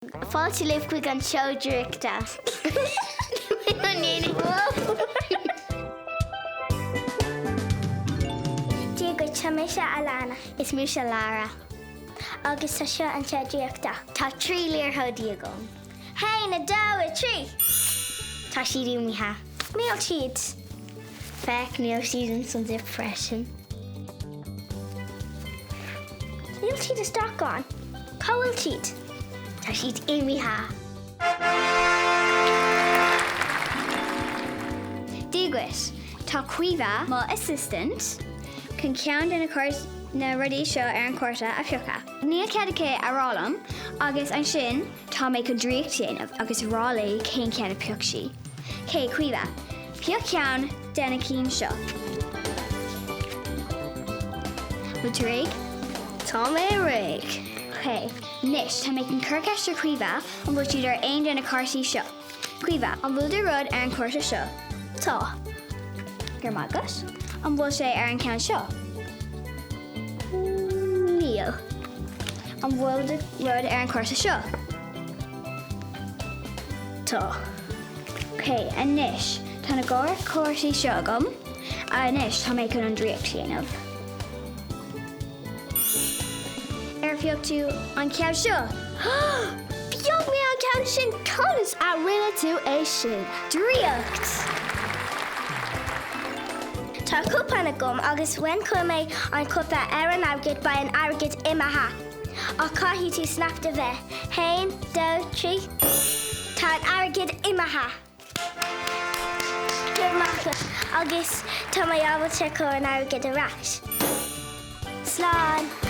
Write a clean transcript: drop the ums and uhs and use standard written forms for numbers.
Fáilte libh chuig an seó draíochta. Dia dhuit, tá mise Alana. Is mise Lara. Agus tá seo an seó draíochta. Tá 3 liathróidí agam. Haon, a dó, a trí! Tá siad imithe. Níl siad. Féach, níl siad ins an zip freisin. Níl siad isteach ann. Cá bhfuil siad? Tá siad imithe. Dia dhuit. Tá Caoimhe, mo assistant, chun ceann de na na rudaí seo ar an chárta a phiocadh. Níl cead aici a rá liom agus ansin tá mé chun draíocht a dhéanamh agus rá léi cén ceann a phioc sí. Ok, Caoimhe, pioc ceann de na cinn seo. Bhfuil tú réidh? Tá mé réidh. Ok, anois tá mé chun cur ceist ar Caoimhe an bhfuil siad ar aon de na cártaí seo. Caoimhe, an bhfuil do rud ar an chárta seo? Tá. Go raibh maith agat. An bhfuil sé ar an ceann seo? Níl. An bhfuil do rud ar an chárta seo? Tá. Ok, anois, tá na dhá chártaí seo agam. Anois, tá mé chun an draíocht a dhéanamh. Ar phioc tú an ceann seo? Phioc mé an ceann sin! Conas a rinne tú é sin? Draíocht! Tá cupán agam agus when chuir mé an cupa ar an airgead beidh an airgead imithe. Ach caithfidh tú snap do mhéar. Haon, dó, trí. Tá an airgead imithe. Go raibh maith agat agus tá mé ábalta cur an airgead ar ais. Slán!